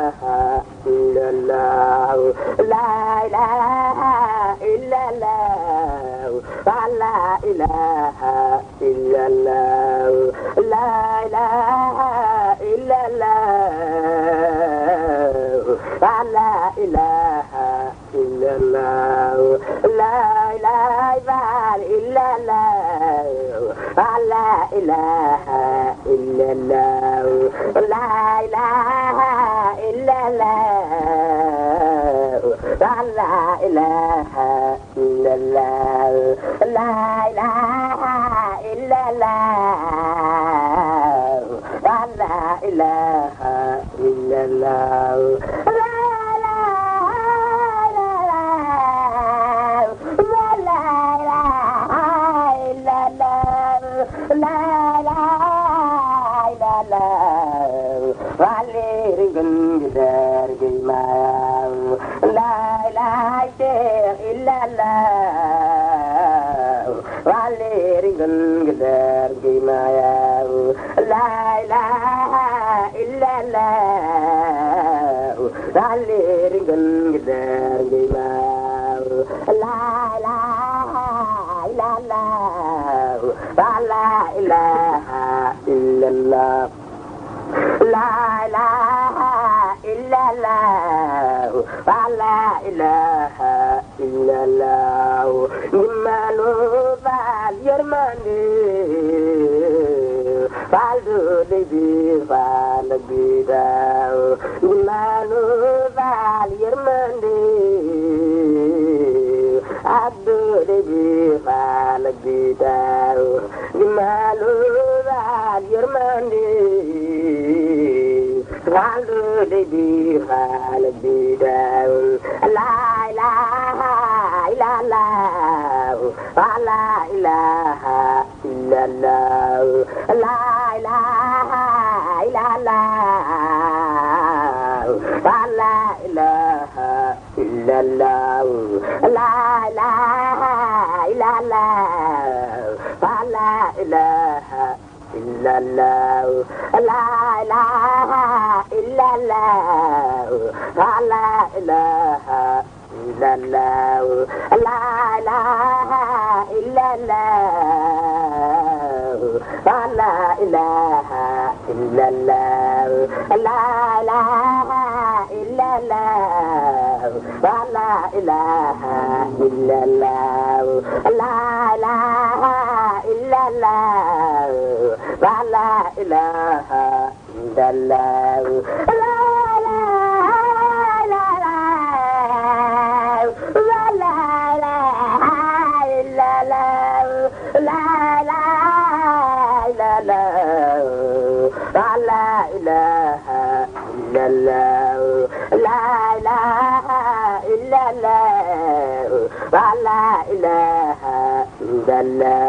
ilaha illallah la ilaha illallah la ilaha illallah la ilaha illallah la ilaha illallah la ilaha illallah la ilaha illallah la ilaha illallah la ilaha illallah la ilaha illallah la ilaha illallah Valerigan gider gimam la ilaha illallah Valerigan gider gimam la ilaha illallah Valerigan gider gimam la ilaha illallah la ilaha illallah la ilaha illallah la ilaha illallah nimanu fal yermande fal do debi fal bidaw nimanu fal yermande abdu debi fal bidaw nimanu fal yermande Walu debi fal bidaw la ilaha illallah la ilaha illallah la ilaha illallah la ilaha illallah la ilaha illallah la ilaha illallah la ilaha illallah la ilaha illallah la ilaha illallah la ilaha illallah la ilaha illallah la ilaha illallah la ilaha illallah la ilaha illallah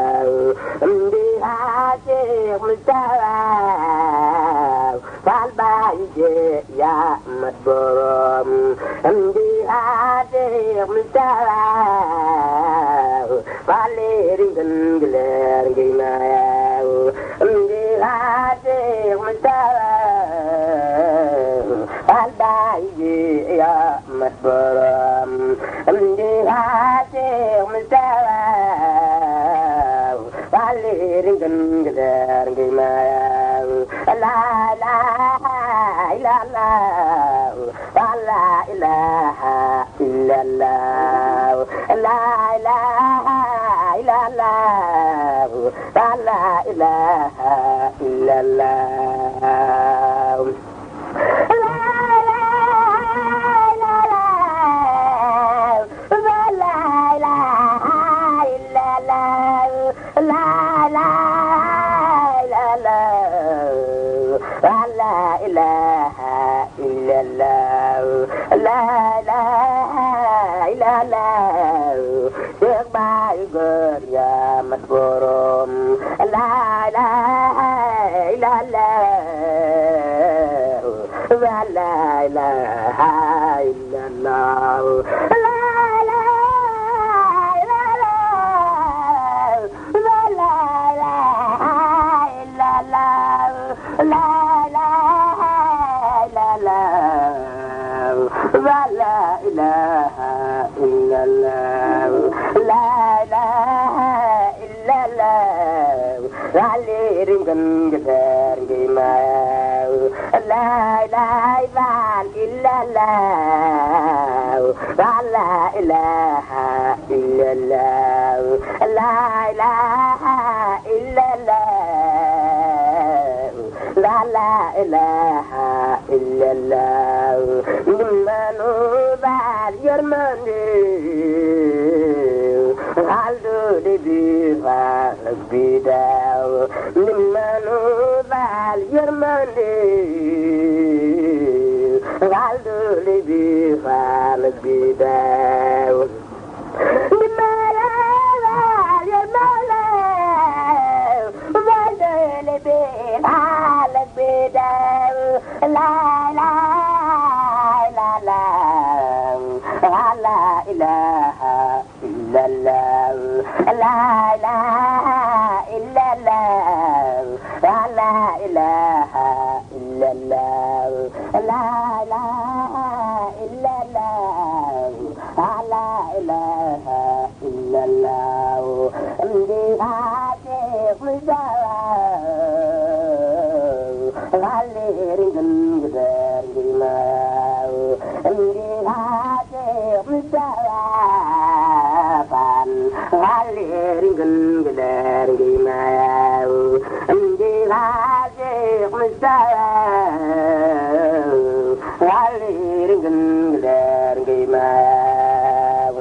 ya madborom di ade mutara valeri gengler gimaya di ade mutara albai ya madborom di ade mutara valeri gengler gimaya la ilaha illallah la ilaha illallah la ilaha illallah la ilaha illallah Borom la ilaha illallah wa la ilaha illallah la ilaha illallah wa la ilaha illallah la ilaha illallah لا إله إلا الله لا إله إلا الله علي رنجن جدار جما لا إله إلا الله لا إله إلا الله لا إله إلا الله لا إله إلا الله من بعد يرمني هالو لبيفا لبيداو من بعد يرمني هالو لبيفا لبيداو لا لا لا لا لا إله إلا الله لا إله إلا الله لا إله إلا الله لا إله إلا الله لا إله إلا الله أمدي هاتف غالي رنجن جدار جماو أمدي هاتف مستوافان غالي رنجن جدار جماو أمدي هاتف مستوافان غالي رنجن جدار جماو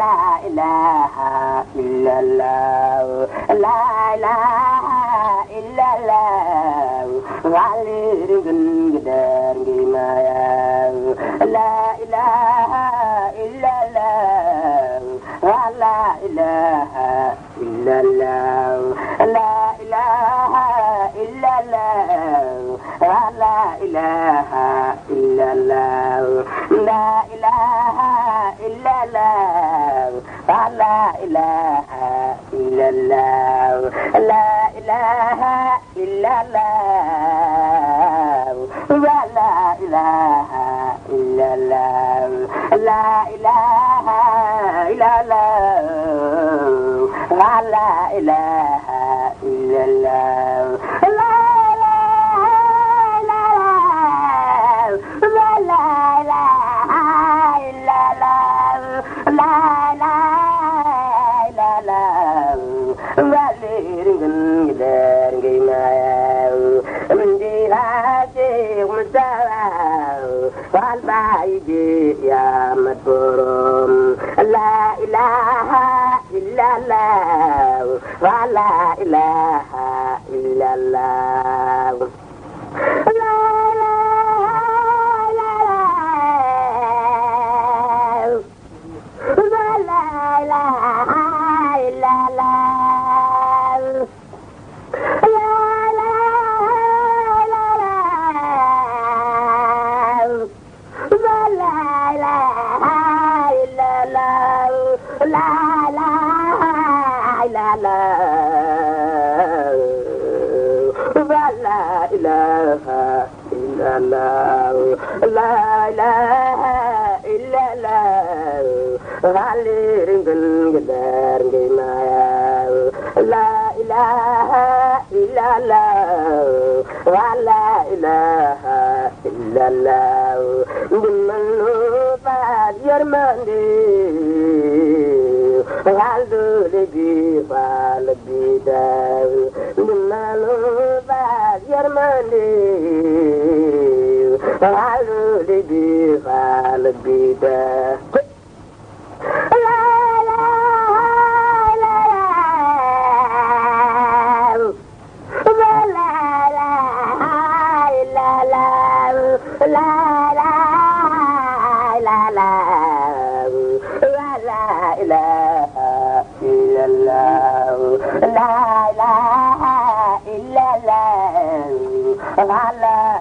لا إله إلا الله لا إله إلا الله علي رجل جدار جمايا لا إله إلا الله لا إله إلا الله لا إله إلا الله لا إله إلا الله لا إله إلا الله لا إله إلا الله لا إله إلا الله لا إله إلا الله لا إله إلا الله لا إله إلا الله يا مدبرم لا إله إلا الله ولا إله إلا الله لا إله إلا الله لا إله إلا الله علي رنجن جدار جمايا لا إله إلا الله لا إله إلا الله من بعد يرمني هالو لبيفا لبيداو من بعد يرمني هالو لبيفا لبيداو لا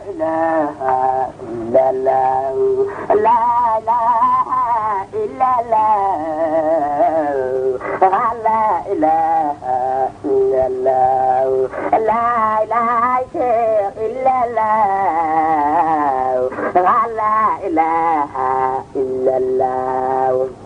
إله إلا الله لا إله إلا الله لا إله إلا الله لا إله إلا الله لا إله إلا الله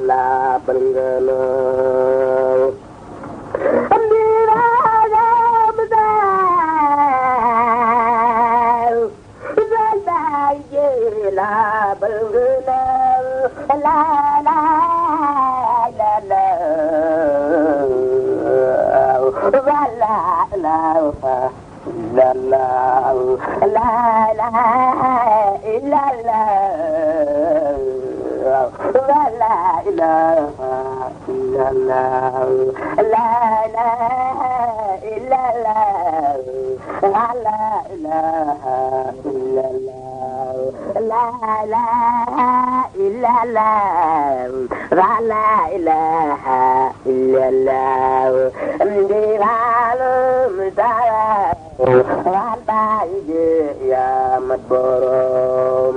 la bangana amira gamda zalbaye la bangana la la la la la la la la la illa la la ilaha illallah la ilaha illallah la ilaha illallah la ilaha illallah la ilaha illallah ndihalu mutara wal baye ya madborom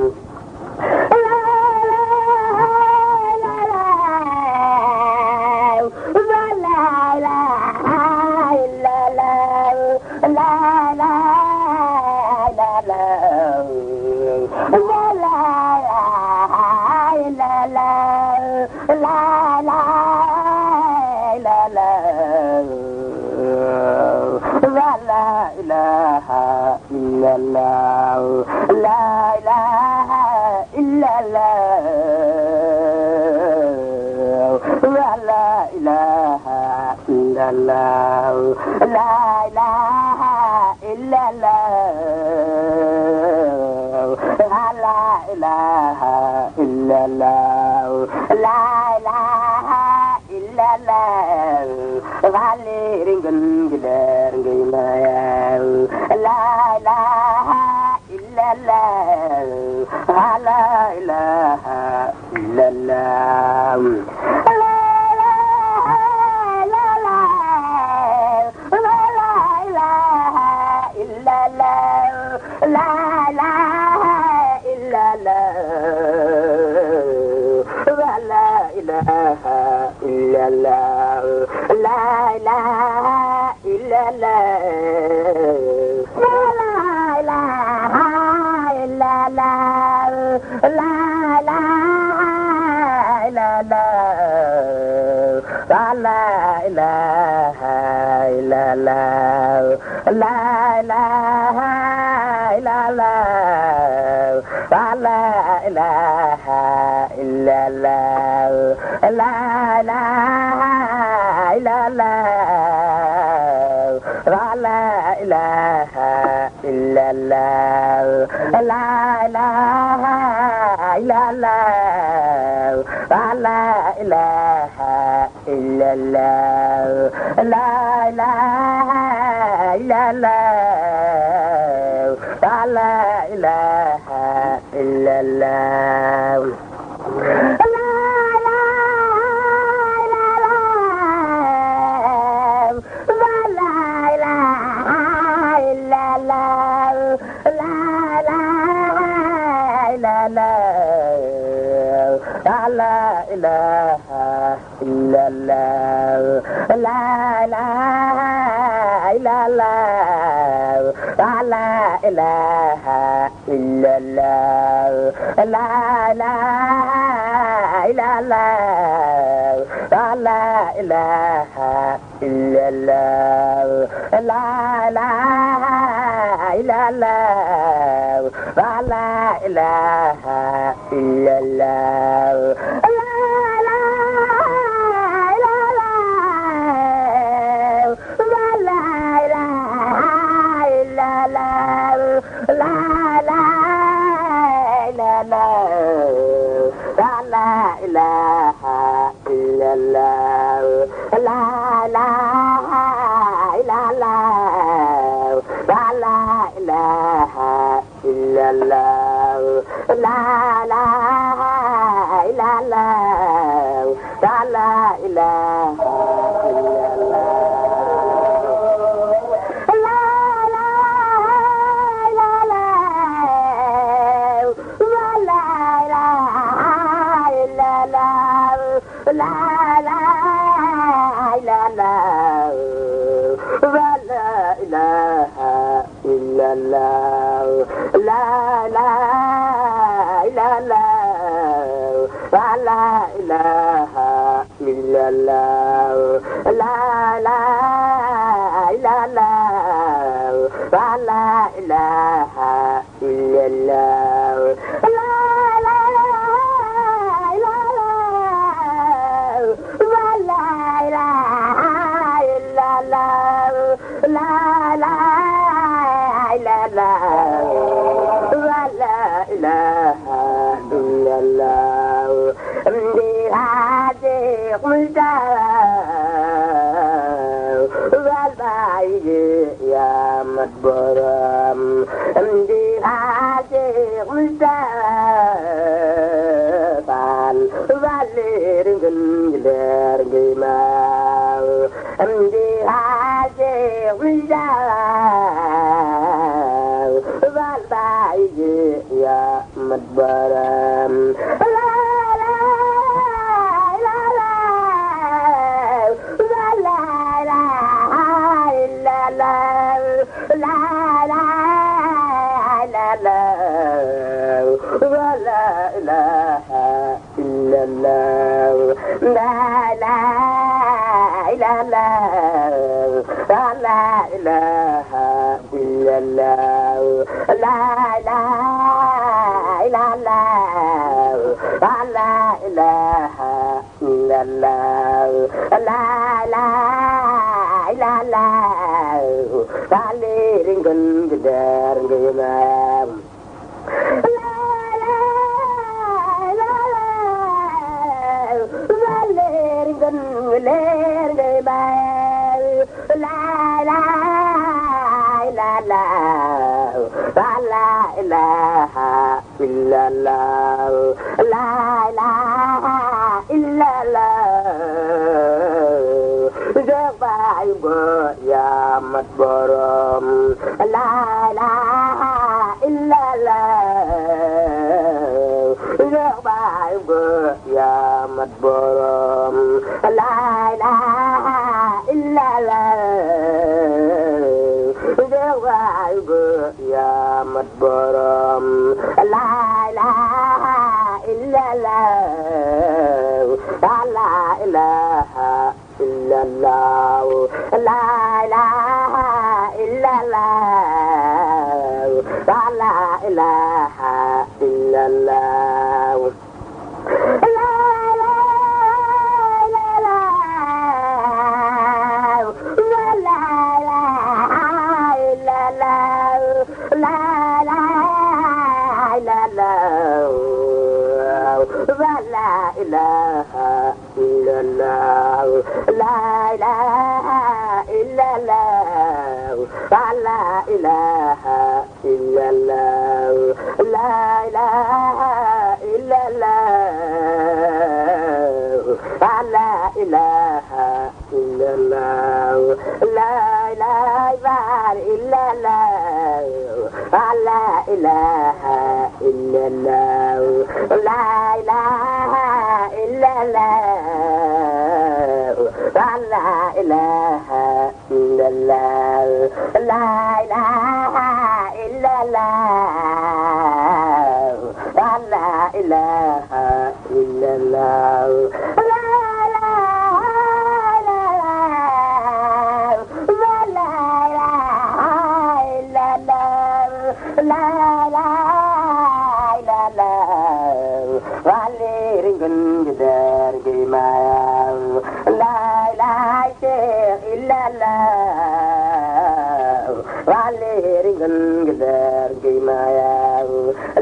Valeri gan gadar gimaya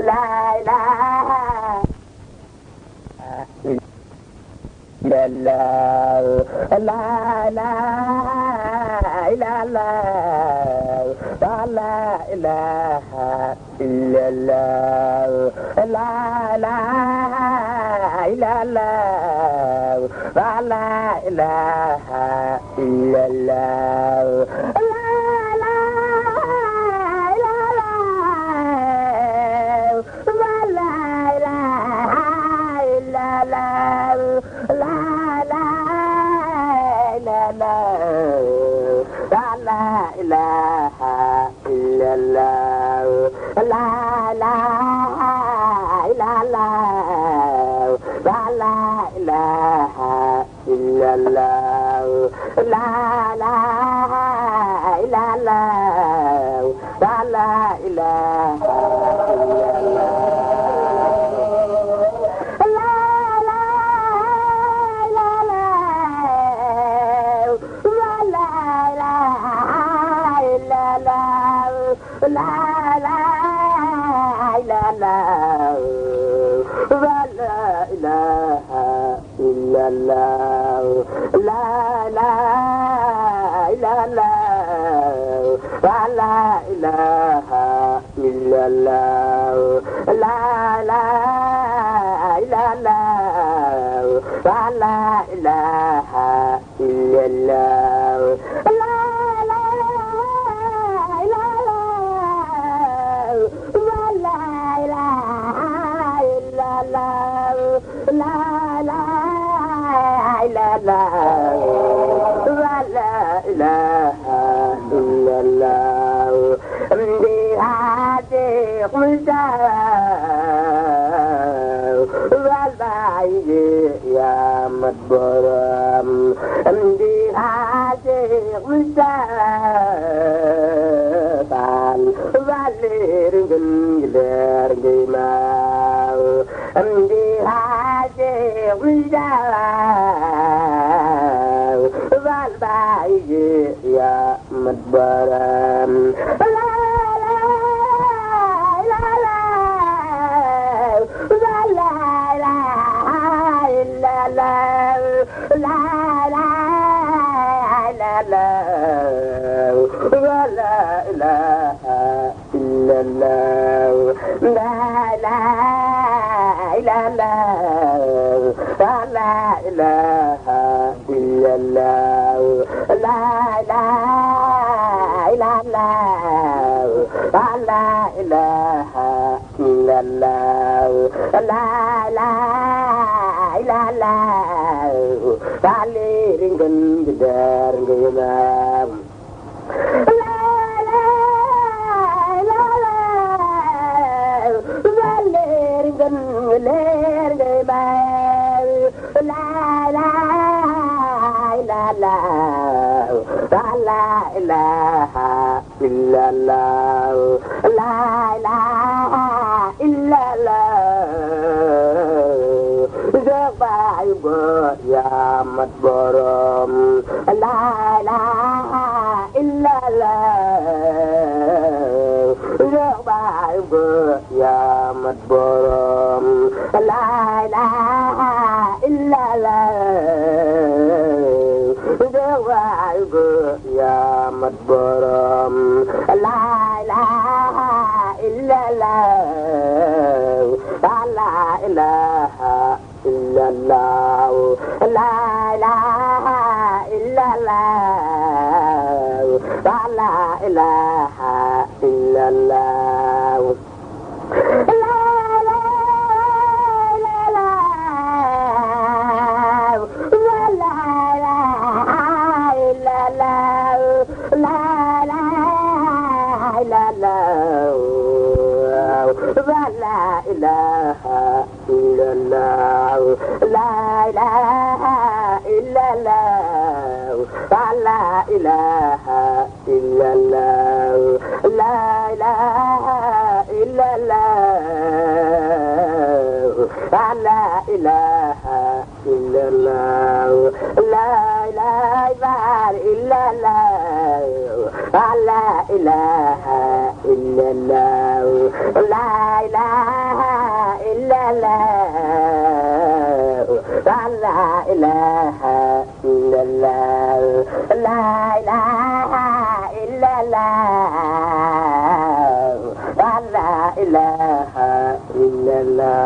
la la الله لا إله إلا الله لا إله إلا الله لا إله إلا الله لا إله إلا الله إله إلا الله لا إله إلا الله لا إله إلا الله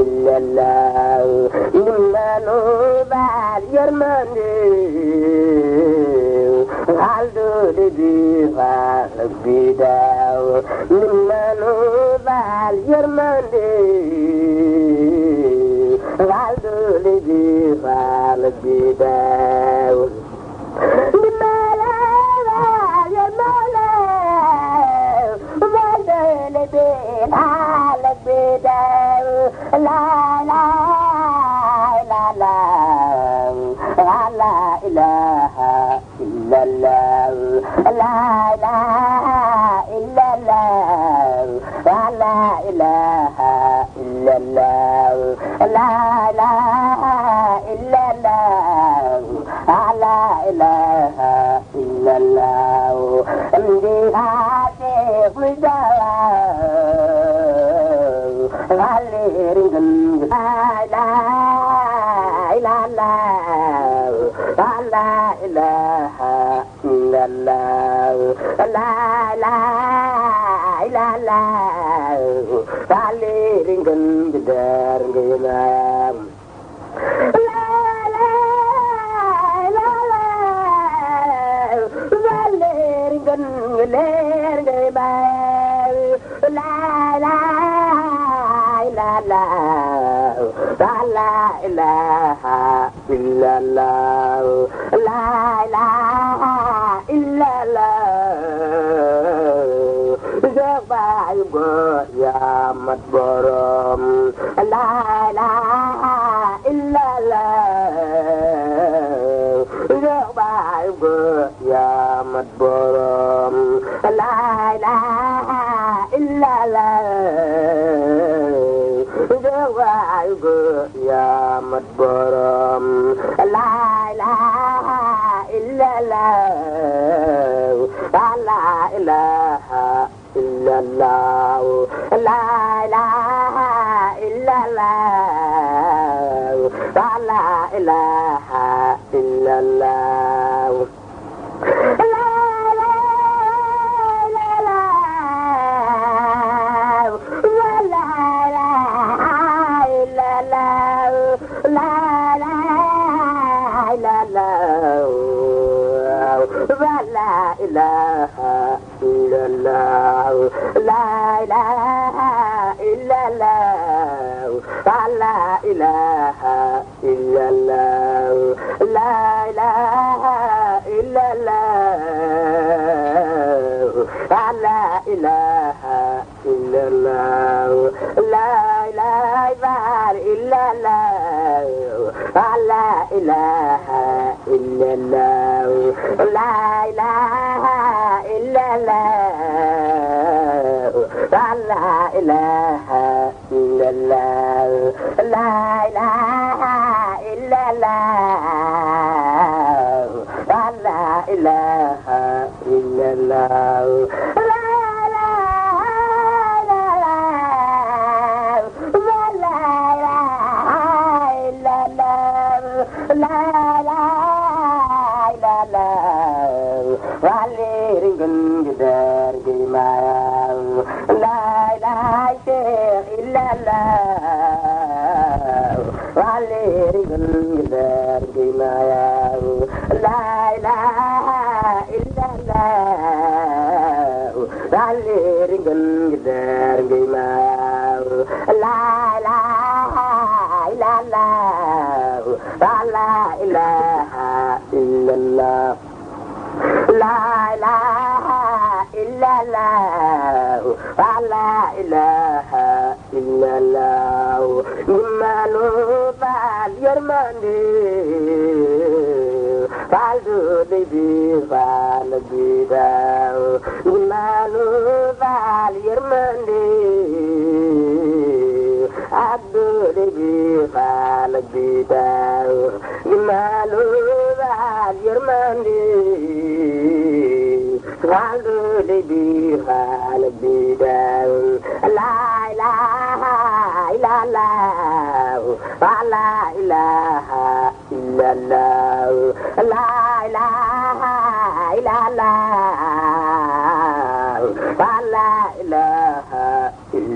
illallah nimanu baal yërmande haldu di faal bidaw nimanu baal yërmande haldu di faal bidaw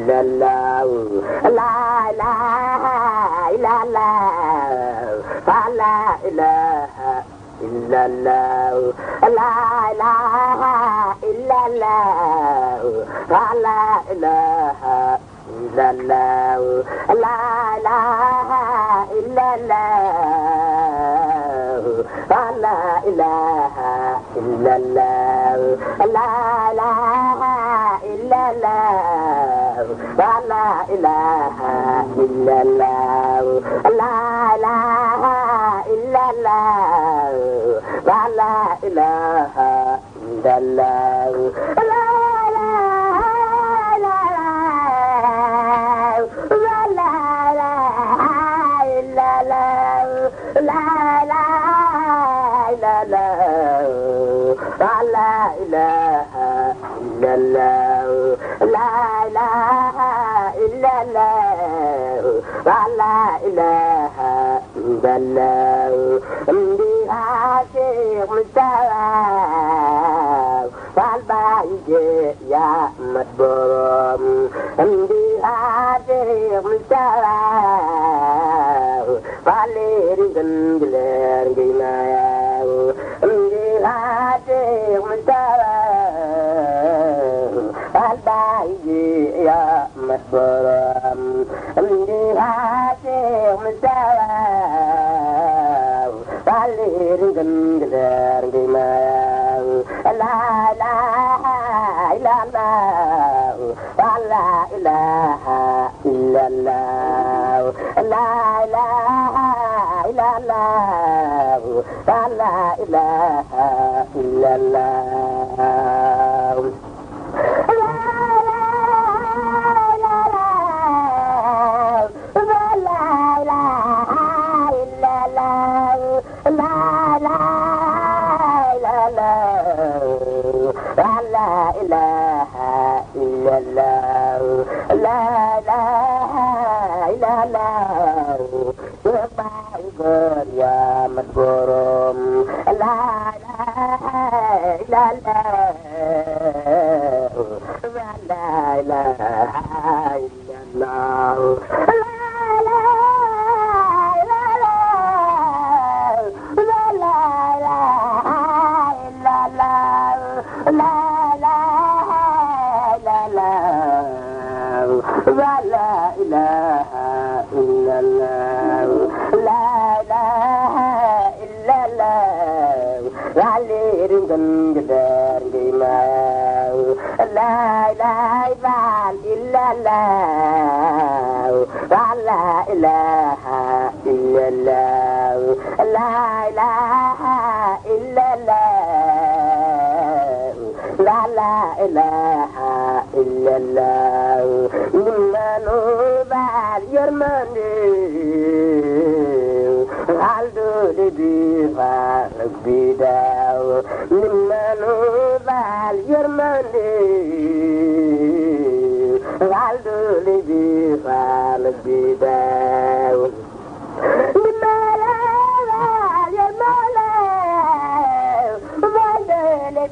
إلا الله لا إله إلا الله لا إله إلا الله لا إله إلا الله لا إله إلا الله لا إله إلا الله لا إله إلا الله لا إله إلا الله لا إله إلا الله لا إله إلا الله لا إله إلا الله لا إله إلا الله لا إله إلا الله لا إله إلا الله بها شيخ مستوى فالبايج يا مدبرم بها شيخ مستوى فالرجل جلرجنا Hati Mustafa Al-Bayi ya Madbaram Di hati Mustafa Al-Ringan Gedar Gimayang La ilaha illallah La ilaha illallah La ilaha illallah La ilaha illallah ya madborom la ilaha illallah la ilaha illallah La ilaha illallah la ilaha illallah la ilaha illallah la ilaha illallah nimanu bal yermande aldo de fa bidaw nimanu bal yermande aldo de fa bidaw nimala bal yermala aldo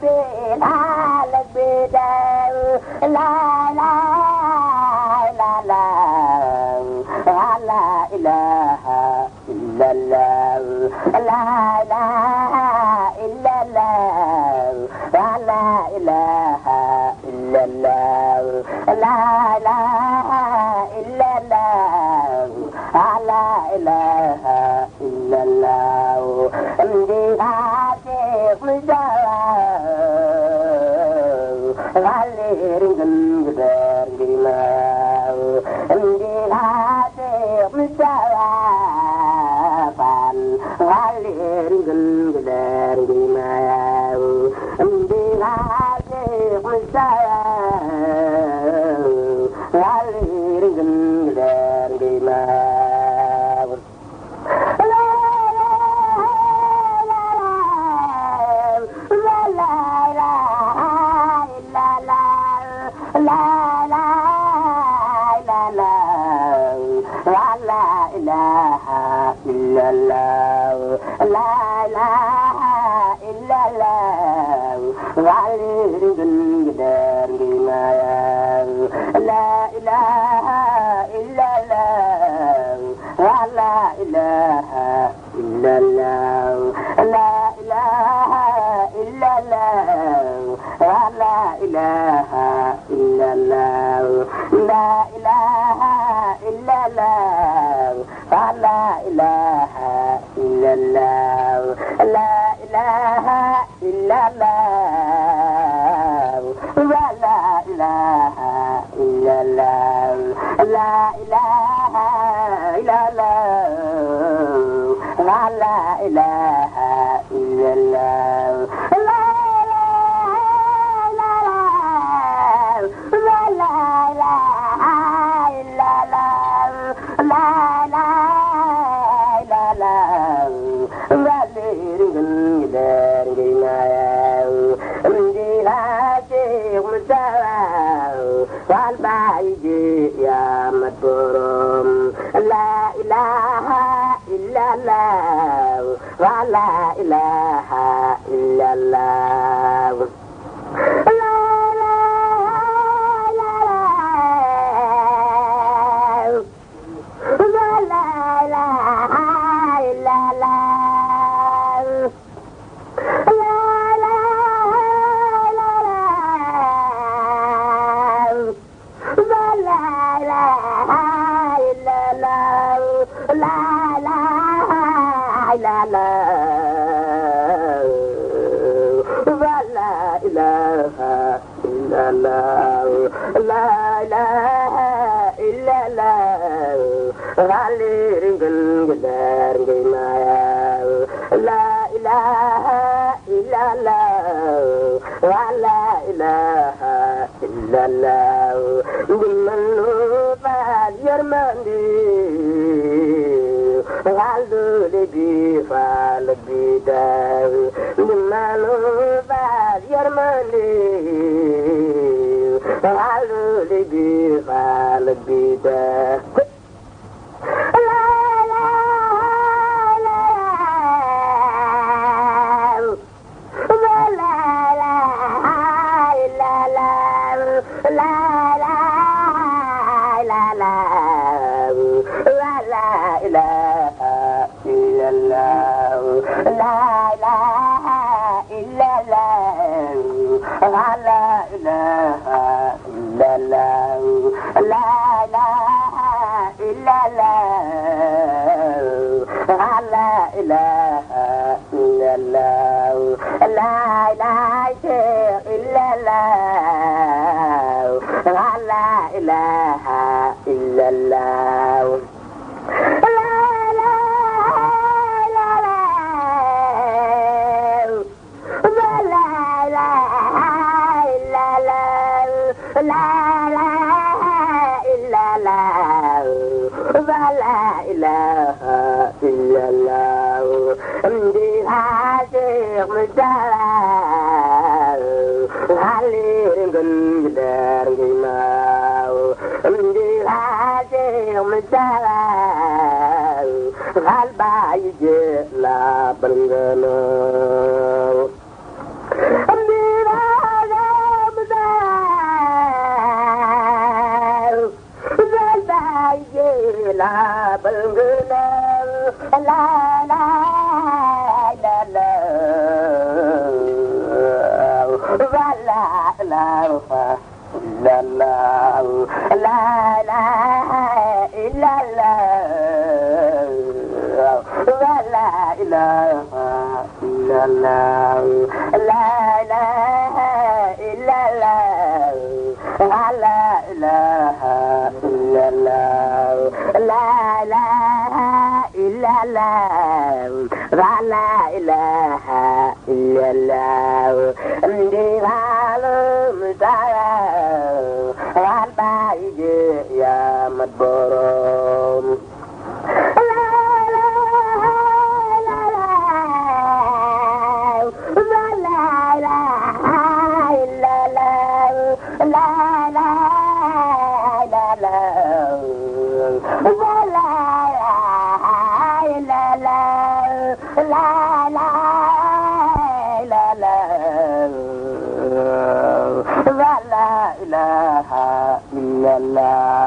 de al bidaw la la la la la ilaha illallah la ilaha illallah la ilaha illallah la ilaha illallah la ilaha illallah di hati mujawa galirin gedar dimau di hati mujawa galirin gedar dimau di hati mujawa galirin gedar dimau La إله إلا الله لا إله إلا الله لا إله إلا الله لا إله إلا الله لا إله إلا الله لا إله إلا الله لا إله إلا الله لا إله إلا الله لا إله إلا الله لا إله إلا الله يا مدبرم لا إله إلا الله ولا إله إلا الله la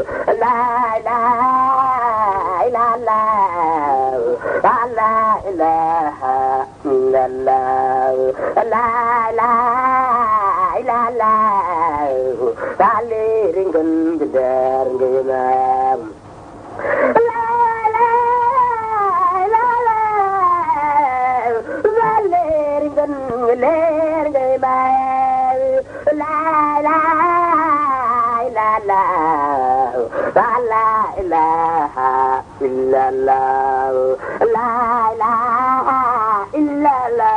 la la la la la ilaha illallah la la la la tali ringgan gedar gemam la la la la tali ringgan ler gemam la la la la la ilaha illallah la ilaha illallah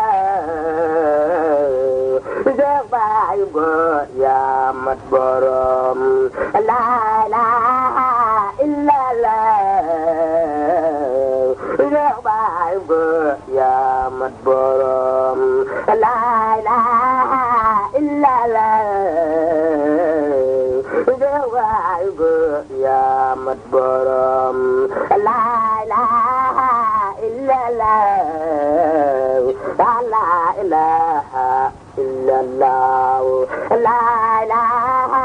giấc bài bờ ya mặt borom la ilaha illallah giấc bài bờ ya mặt borom la ilaha illallah giấc bài bờ ya mặt borom la ilaha illallah la ilaha illallah la ilaha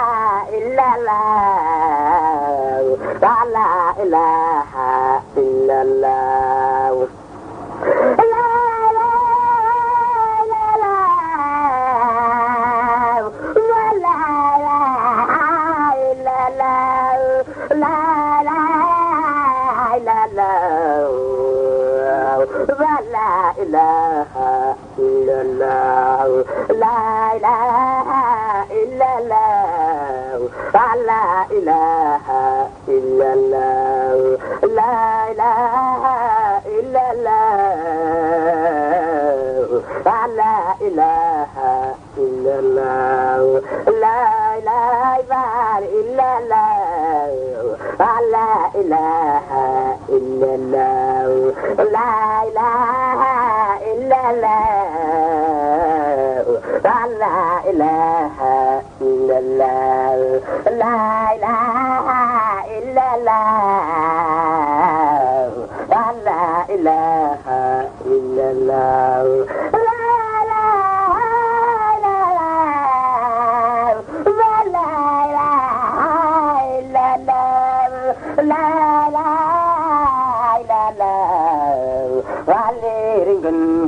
illallah la ilaha illallah la ilaha illallah la ilaha illallah la ilaha illallah la ilaha illallah la ilaha illallah la ilaha illallah la ilaha illallah la ilaha illallah la ilaha illallah la ilaha illallah la ilaha illallah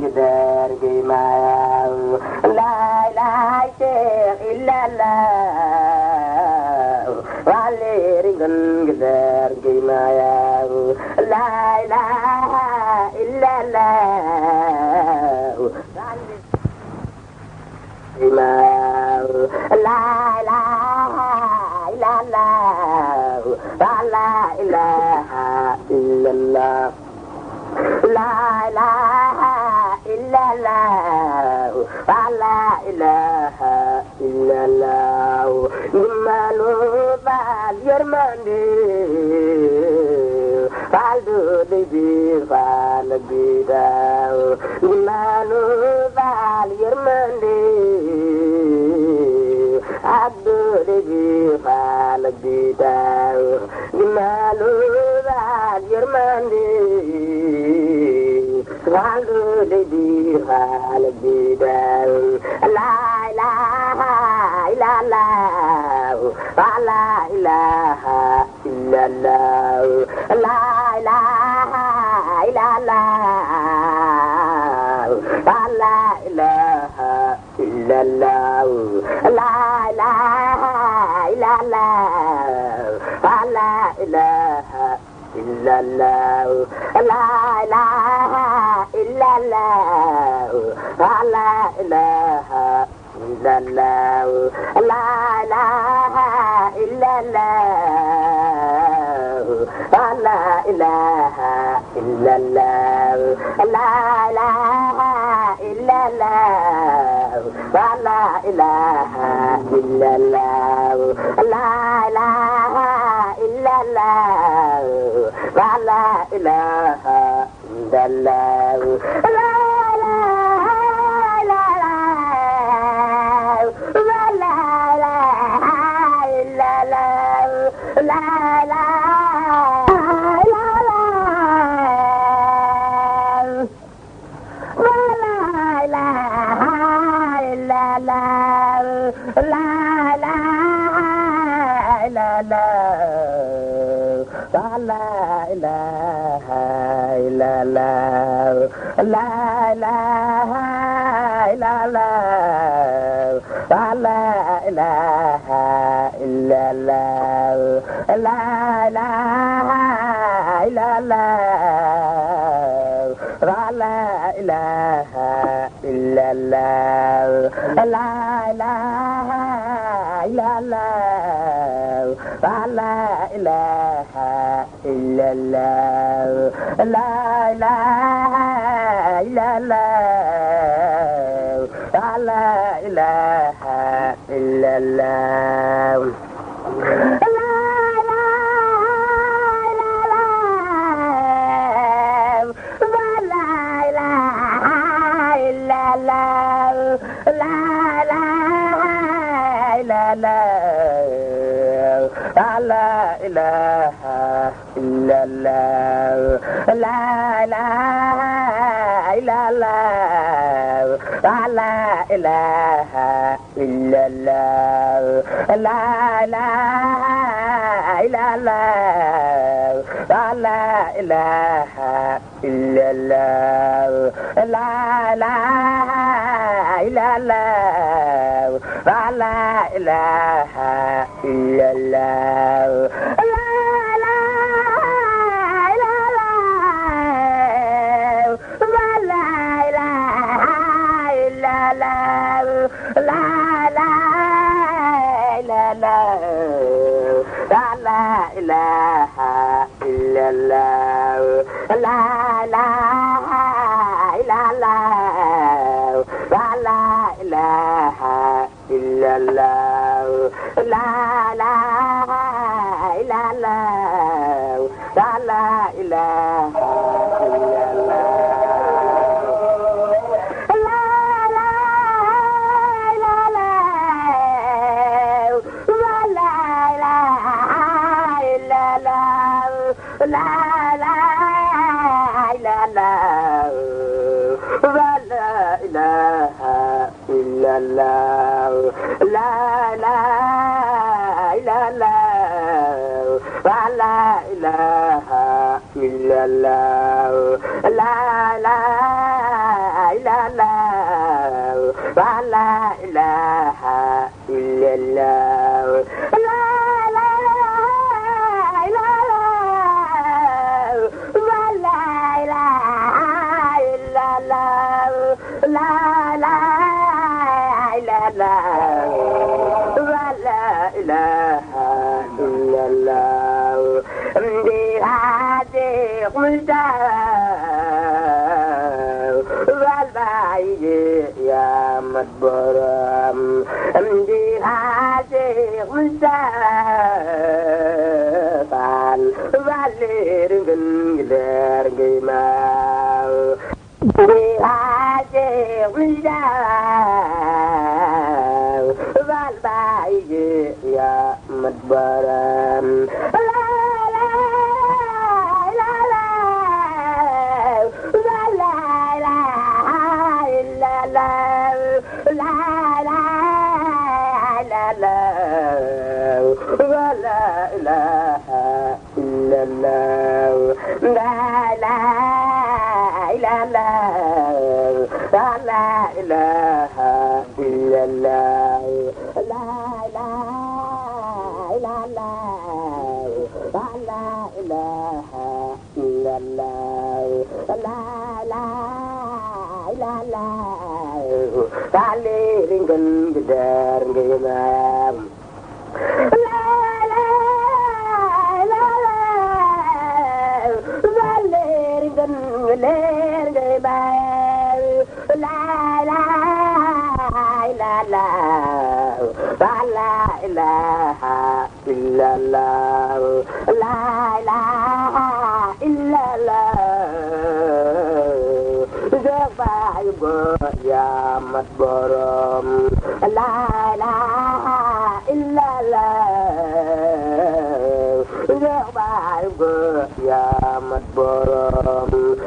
gedar gemam la ilaha illallah wali ringgan gedar gemam la ilaha illallah imam la ilaha illallah la ilaha illallah la ilaha illallah la ilaha illallah nimanu bal yermande faldu debi fal bidaw nimanu bal yermande abdu debi fal bidaw nimanu bal yermande faldu debi fal bidaw la ilaha illallah la ilaha illallah la ilaha illallah la ilaha illallah la ilaha illallah la ilaha illallah la ilaha illallah la ilaha illallah la ilaha illallah la ilaha illallah la ilaha illallah la ilaha illallah la ilaha illallah la ilaha illallah la la ilaha illallah la ilaha illallah la ilaha illallah la ilaha illallah la ilaha illallah la ilaha illallah la ilaha illallah la ilaha illallah la ilaha illallah la ilaha illallah la ilaha illallah la ilaha illallah la ilaha illallah la ilaha illallah la ilaha illallah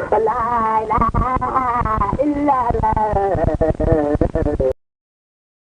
la ilaha illallah la